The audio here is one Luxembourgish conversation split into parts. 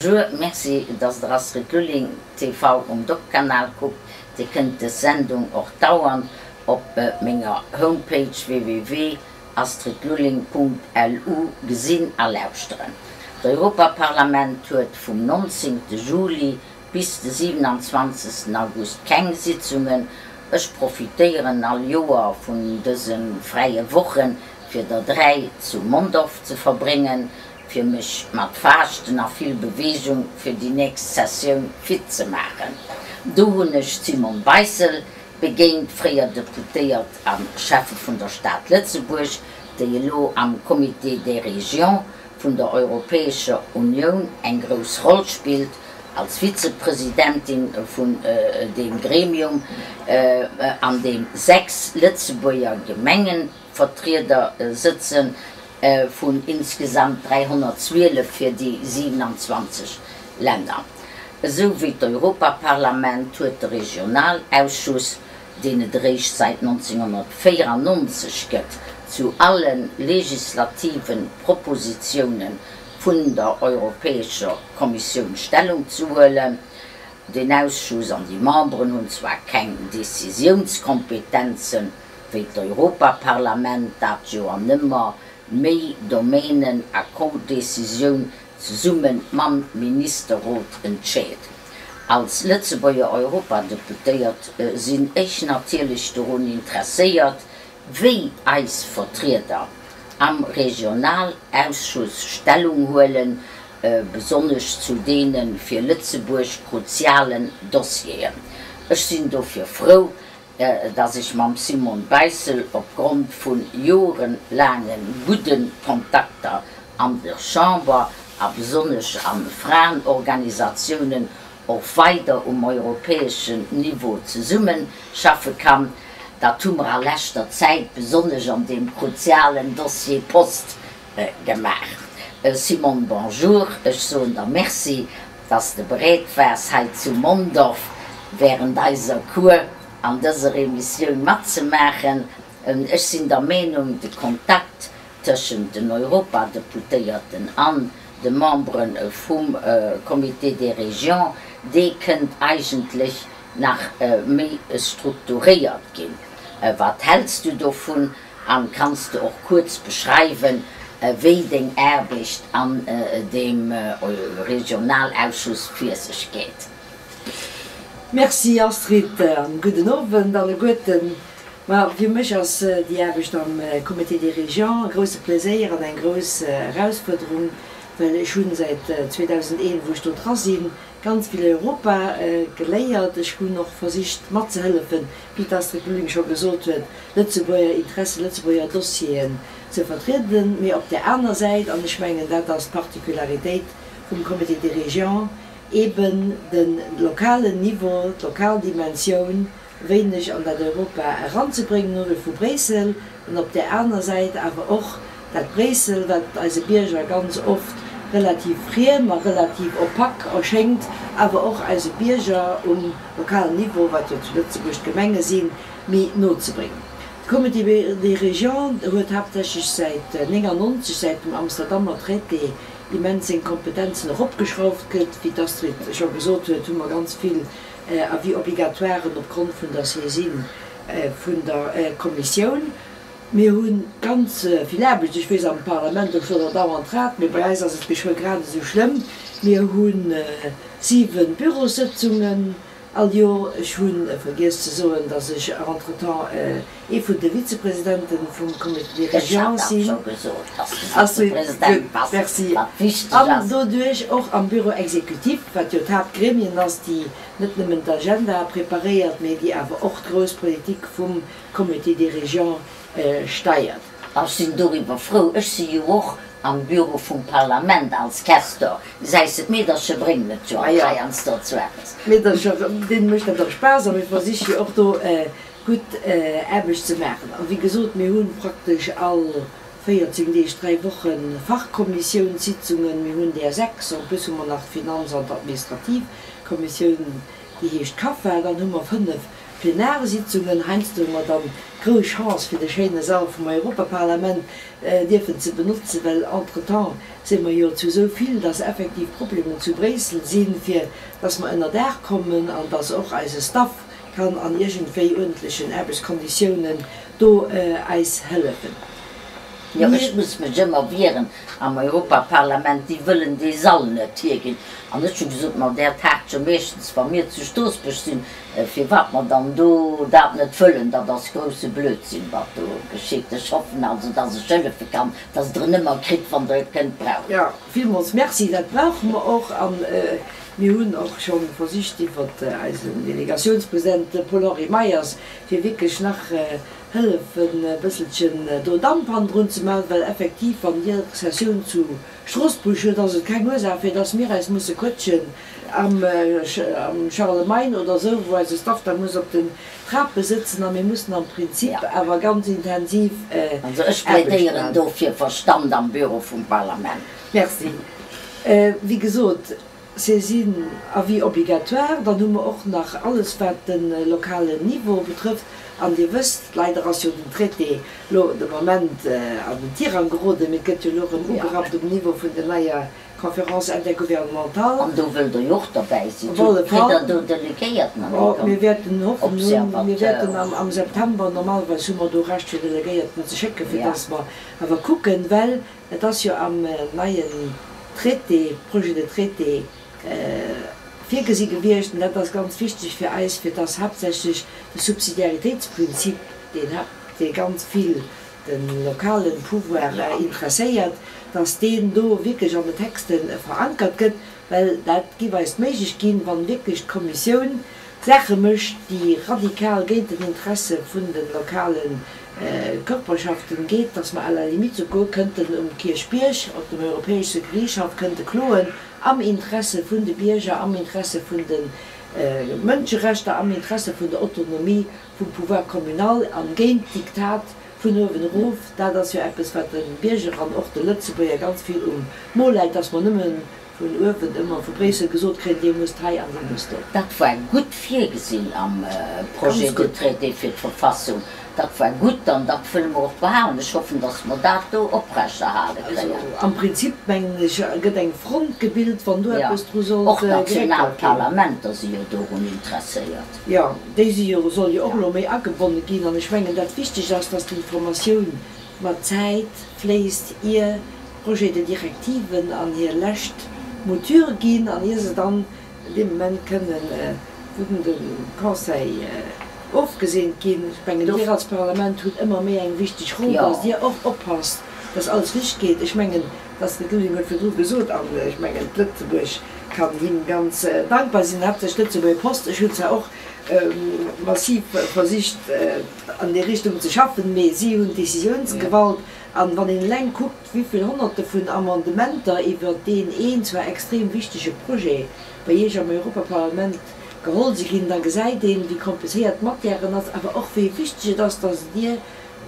Bonjour, merci dass der Astrid Lulling TV um Doc-Kanal kuckt. Dir kënnt des Sendung och dauernd op menger Homepage www.astridlulling.lu gesinn a lauschteren. D'Europaparlament huet vum 19 Juli bis de 27 August keng Sitzungen. Ech profitéieren all Joer vun dëse fräie Wochen fir der 3 zu Mondorf ze verbréngen. fir mech mat Faaschten a vill Beweegung fir déi nächst Sessioun fit ze maachen. Do hunn ech d'Simone Beissel begéint, fréier Deputéiert a Schäffe vun der Stad Lëtzebuerg, déi elo am Comité des Régions vun der Europäescher Unioun eng grouss Roll spillt, als Vizepresidentin vun deem Gremium, an deem 6 Lëtzebuerger Gemengen Vertrieder sëtzen, vun insgesamt 312 fir déi 27 Länner. Esou wéi d'Europaparlament huet de Regionalausschuss, deen et eréischt säit 1994 gëtt, zu alle legislative Propositioune vun der Europäescher Kommissioun Stellung ze huelen. Den Ausschuss an déi Memberen hunn zwar keng Decisiounskompetenzen, wéi d'Europaparlament dat jo an ëmmer méi Domainen a Co-Decisioun zesumme mam Ministerrot entscheet. Als Lëtzebuerger Europadeputéiert sinn ech natierlech dorun interesséiert, wéi eis Vertrieder am Regionalausschuss Stellung huelen, besonnesch zu deene fir Lëtzebuerg kruzialen Dossieren. Ech sinn dofir frou, dass ech mam Simone Beissel opgrond vu jorelaange gudde Kontakter an der Chamber a besonnesch a Fraenorganisatiounen och weider um europäeschen Niveau zesummeschaffe kann. Dat hu mer a leschter Zäit besonnesch an deem kruzialen Dossier Post gemaach. Simone, bonjour, ech soen der Merci, dass de bereet waars hei zu Mondorf während eiser Cours an dëser Emissioun matzemaachen. Ech sinn der Meenung, de Kontakt tëschent den Europadeputéierten an de Membere vum Comité des Régions, dee kënnt eigentlech nach méi strukturéiert ginn. Wat häls du dovun? An kanns de och kuerz beschreiwen, wéi deng Aarbecht an deem Regionalausschuss vir sech geet? Merci Astrid an gudden Owend alleguerten. Ma fir mech ass déi Aarbecht am Comité des Régions e grousse Pléséier an eng grouss Erausfuerderung, well ech hunn säit 2001, wou ech do dra sinn, ganz vill Europa geléiert. Ech hunn och versicht matzehëllefen, wéi d'Astrid Lulling scho gesot huet, Lëtzebuerger Interessen, Lëtzebuerger Dossieren ze vertrieden, mee op där aner Säit, an ech mengen, dat ass d'Particularitéit vum Comité des Régions, eeben de lokalen Niveau, d'lokal Dimensioun wéineg an dat Europa eranzebréngen, nodel vu Bréissel, an op där aner Säit awer och dat Bréissel, wat eise Bierger ganz oft relativ friem a relativ opaque erschéngt, awer och eise Bierger um lokalen Niveau, wat jo zu Lëtzebuerg d'Gemenge sinn, méi no ze bréngen. De Comité des Régions huet haaptsächlech säit 99, säit dem Amsterdamer Traité, immens seng Kompetenzen eropgeschrauft gëtt. Wéi d'Astrid scho gesot huet, hu mer ganz vill Avis obligatoiren opgrond vun der Saisine vun der Kommissioun. Mir hu ganz vill Aarbecht. Ech weess, am Parlament, do schloe der dauernd d'Rad, mee bei eis ass et geschwë grad esou schlëmm. Mir hu 7 Bürossëtzungen All jo, ech hu vergiess ze soen, datt ech entretemps ee vun de Vizepresidenten vum Comité des Ech hat Régions dat sinn. scho gesot, dass de Astrid, Vizepresident gutt, bass, merci. wat wichteg An ass. doduerch och am Bureau exécutif, wat jo d'Haaptgremien ass, déi net nëmmen d'Agenda preparéiert, mee déi awer och d'grouss Politik vum Comité des Régions steiert. Ech sinn doriwwer frou. Ech si jo och am Büro vum Parlament als Questor. Gesäis de, d'Meedercher bréngen et jo alt heiansdo zu eppes. D'Meedercher, deene mécht dat och Spaass a mir versiche jo och do gutt Aarbecht ze maachen. A wéi gesot, mir hu praktesch all 14 Deeg, dräi Woche Fachkommissiounssitzungen. Mir hunn där 6, en plus hu mer nach d'Finanz an d'Administrativkommissioun, déi heescht CAFA. Dann hu mer 5. Plenarsitzungen. Heiansdo hu mer dann d'grouss Chance fir de schéine Sall vum Europaparlament dierfen ze benotzen, well entretemps si mer jo zu esou vill, dass effektiv Problemen zu Bréissel sinn, fir dass mer ënner Daach kommen an dass och eise Staff kann an iergendwéi uerdentlechen Aarbechtskonditiounen do eis hëllefen. Jo, ech muss mech ëmmer wieren am Europaparlament, déi wëllen dee Sall net hierginn. An ech hu gesot, ma där taagt jo meeschtens, wa mir zu Stroossbuerg sinn, firwat mer dann do dat net wëllen. Dat ass grousse Blödsinn, wat do geschitt. Ech hoffen also, dass ech hëllefe kann, dass Der en ëmmer kritt, wann Der et kënnt brauchen. Jo, villmools Merci, dat brauche mer och. A mir hunn och scho versicht iwwer eisen Delegatiounspresident Paul-Henri Meyers, fir wierklech nach hëllefen e bësselchen do Damp hannendrun ze maachen, well effektiv, wann Dir Sessioun zu Stroossbuerg huet, ass et keng Ursaach fir dass mir eis musse quëtschen am Charlemagne oder esou, wou eise Staff da muss op den Trape sëtzen a mir mussen am Prinzip awer ganz intensiv Also ech Aarbecht plädéieren maachen. do fir Verstand am Büro vum Parlament. Merci. Wéi gesot, Saisine, Avis obligatoire. Dann hu mer och nach alles, wat de lokalen Niveau betrëfft. An Dir wësst, leider ass jo den Traité lo de Moment an den Tirang geroden, mee et gëtt jo elo erëm ugerappt um Niveau vun der neier Conférence intergouvernementale. An do wëllt Der jo och derbäi sinn. Op alle Fall. Kritt Der do Delegéierten an déi Mir wäerten hoffen, mir wäerten am September, normalerweis hu mer do Recht fir Delegéierten ze schécken, fir dass mer awer kucken, well Et ass jo am neien Traité, Projet de traité, virgesi gewiescht, an dat ass ganz wichteg fir eis, fir dass haaptsächlech de Subsidiaritéitsprinzip, deen dee ganz vill de lokale Pouvoir interesséiert, dass deen do wierklech an de Texte verankert gëtt, well dat giff eis d'Méiglech ginn, wann wierklech d'Kommissioun Saache mécht, déi radikal géint den Interesse vun de lokale Körperschaften geet, dass mer à la limite souguer kënnten um Kierchbierg op dem Europäesche Geriichtshaff kënnte kloen am Interesse vun de Bierger, am Interesse vun de Mënscherechter, am Interesse vun der Autonomie vum Pouvoir communal an géint d'Diktat vun uewen erof. Dat ass jo eppes, wat de Bierger an och de Lëtzebuerger ganz vill um Mo läit, dass mer nëmme Vun uewen ëmmer vu Bréissel gesot kréien, Dir musst hei an Dir musst do. Dat war gutt virgesinn am Projet de traité fir d'Verfassung. Dat war gutt an dat wëlle mer och behalen. Ech hoffen, datt mer dat do oprechterhale kréien. Also am Prinzip, mengen ech, gëtt eng Front gebilt, wann do eppes dru sollt Och geréckelt d'national ginn. Parlamenter si jo dorun interesséiert. Jo, déi si jo, solle jo och elo méi agebonne ginn. An ech mengen, dat Wichtegt ass, datt d'Informatioun mat Zäit fléisst, ier Projets de directiven an hir lescht Mouture ginn an ier se dann dee Moment kënne vun dem Conseil ofgeseent ginn. Ech mengen, Dir als Parlament hutt ëmmer méi eng wichteg Roll, dass Dir och oppasst, dass alles richteg geet. Ech mengen, d'Astrid Lulling huet virdru gesot, an ech mengen, d'Lëtzebuerg kann him ganz dankbar sinn, haaptsächlech d'Lëtzebuerger Post, ech hunn zwar och massiv versicht, an déi Richtung ze schaffen, mee si hunn d'Décisiounsgewalt. An wann een eleng kuckt, wivill Honnerte vun Amendementer iwwert deen een zwar extrem wichtege Projet bei Iech am Europaparlament geholl si ginn, da gesäit een, wéi komplizéiert d'Matière ass, awer och wéi wichteg et ass, dass Dir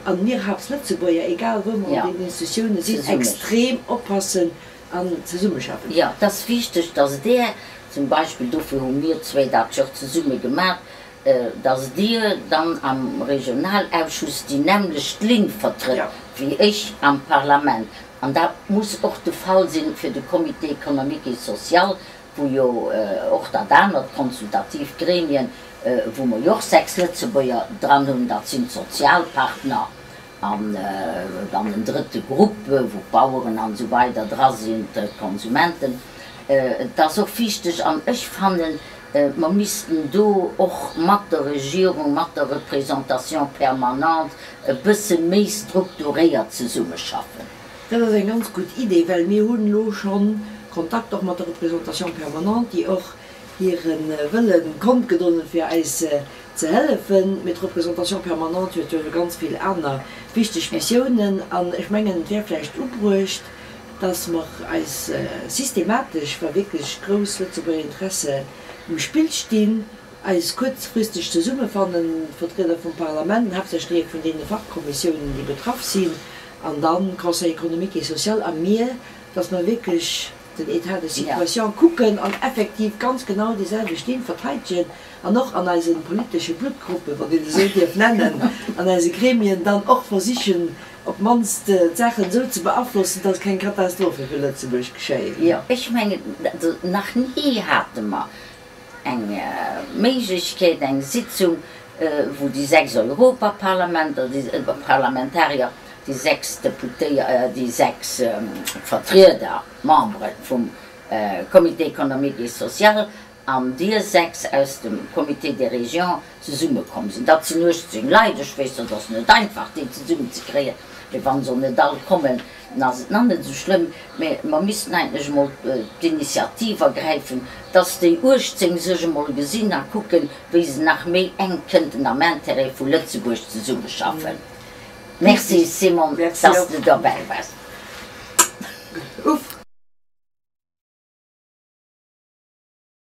an mir Haapts Lëtzebuerger, egal wou mer an deenen Institutiounen sinn, extrem oppassen an zesummeschaffen. Jo, et ass wichteg, dass Der zum Beispill, dofir hu mir zwéi dat jo och zesumme gemaach, dass Dir dann am Regionalausschuss déi nämmlecht Linn vertrëtt wéi ech am Parlament. An dat muss och de Fall sinn fir de Comité économique et social, wou jo och dat anert, d'konsultativ Gremien, wou mer jo och 6 Lëtzebuerger dran hunn, dat sinn d'Sozialpartner, an dann en drëtte Grupp, wou d'Baueren an esou weider dra sinn, d'Konsumenten. Et ass och wichteg, an ech fannen, mer missten do och mat der Regierung, mat der Représentation permanente e bësse méi strukturéiert zesummeschaffen. Dat ass eng ganz gutt Idee, well mir hunn elo scho Kontakt och mat der Représentation permanente, déi och hire Wëlle kondgedon huet, fir eis ze hëllefen. Mee d'Représentation permanente huet jo ganz vill aner wichteg Missiounen. An ech mengen, et wär vläicht ubruecht, dass mer eis systematesch, wa wierklech grouss Lëtzebuerger Interesse um Spill stinn, eis kuerzfristeg zesummefannen, d'Vertrieder vum Parlament, an haaptsächlech déi vun deene Fachkommissiounen, déi betraff sinn, an dann Conseil économique et social a mir, dass mer wierklech. den État de situation kucken an effektiv ganz genau déi selwecht Linn verteidegen an och an eise politesche Bluttgruppen, wann een esou dierf nennen, an eise Gremien dann och versichen, op d'mannst d'Saachen esou ze beaflossen, dass keng Katastrophe fir Lëtzebuerg geschéien. Jo, ech mengen, nach ni hate mer eng Méiglechkeet, eng Sitzung, wou déi 6 Europaparlamenter, déi Parlamentarier, déi 6 Deputéier, déi 6 Vertrieder, Membere vum Comité économique et social an dir 6 aus dem Comité des Régions zesummekomm sinn. Dat sinn 18 Leit. Ech weess, dat ass net einfach, déi zesummenzekréien, mee wa se och net all kommen, dann ass et nach net esou schlëmm. Mee mer missten eigentlech emol d'Initiativ ergräifen, dass déi 18 sech emol gesinn a kucken, wéi se nach méi enk kënnten am Intérêt vu Lëtzebuerg zesummeschaffen. Merci Simone, dass de dobäi waars.